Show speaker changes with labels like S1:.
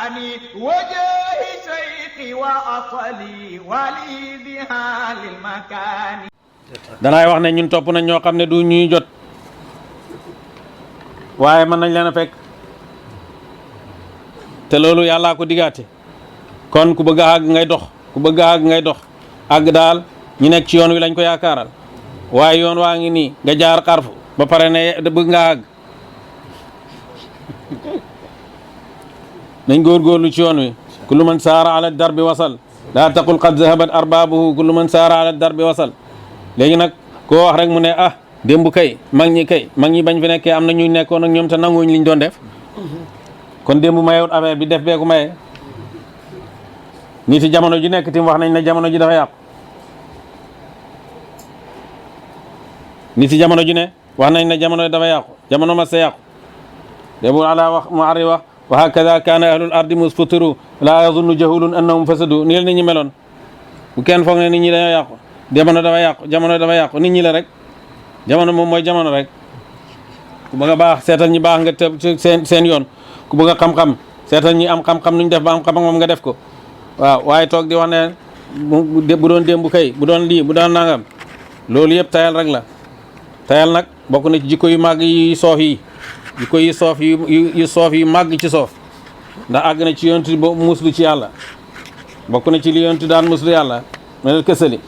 S1: الثاني وجاه شيخي وأصلي ولي بها للمكان.
S2: danaay wax ne ñun topp nañ ñoo xam ne du ñuy jot waaye mën nañ leen a fekk te loolu yàllaa ko digaate kon ku bëgg a àgg ngay dox ku bëgg a àgg ngay dox àgg daal ñu nekk ci yoon wi lañ ko yaakaaral waaye yoon waa ngi nii nga jaar xarfu ba pare ne bëgg nga àgg nañ góorgóorlu ci yoon wi kullu man saara ala darbi wasal laa taqul qad zahabat arbaabuhu kullu man saara ala darbi wasal léegi nag koo wax rek mu ne ah démb kay mag ñi bañ fi nekkee am na ñu nekkoon ak ñoom te nanguñ liñ doon def kon démb mayewut affaire bi def bee ko maye nit yi jamono ji nekk tim wax nañ ne jamono ji dafa yàqu nit yi jamono ji ne wax nañ ne jamono dafa yàqu jamono mas sa yàqu démb ala wax mu arri wax wa hakada kaana ahlul ardi musfutiru laa yazunnu jahulun annahum fasadu nii la nit ñi meloon bu kenn foog ne nit ñi dañoo yàqu jamono dafa yàqu nit ñi la rek jamono moom mooy jamono rek ku bëgg a baax seetal ñi baax nga tëb seen yoon ku bëgg a xam-xam seetal ñi am xam-xam nuñ def ba am xam-xam moom nga def ko waaw waaye toog di wax ne bu doon démb kay bu doon lii bu doon nangam loolu yëpp tayal rek la tayal nag bokk na ci jikko yu màgg yi soof yi jikko yi soof yu soof yu màgg ci soof ndax àgg na ci yontu ba muslu ci yàlla bokk na ci li yontu daan muslu yàlla menel kësali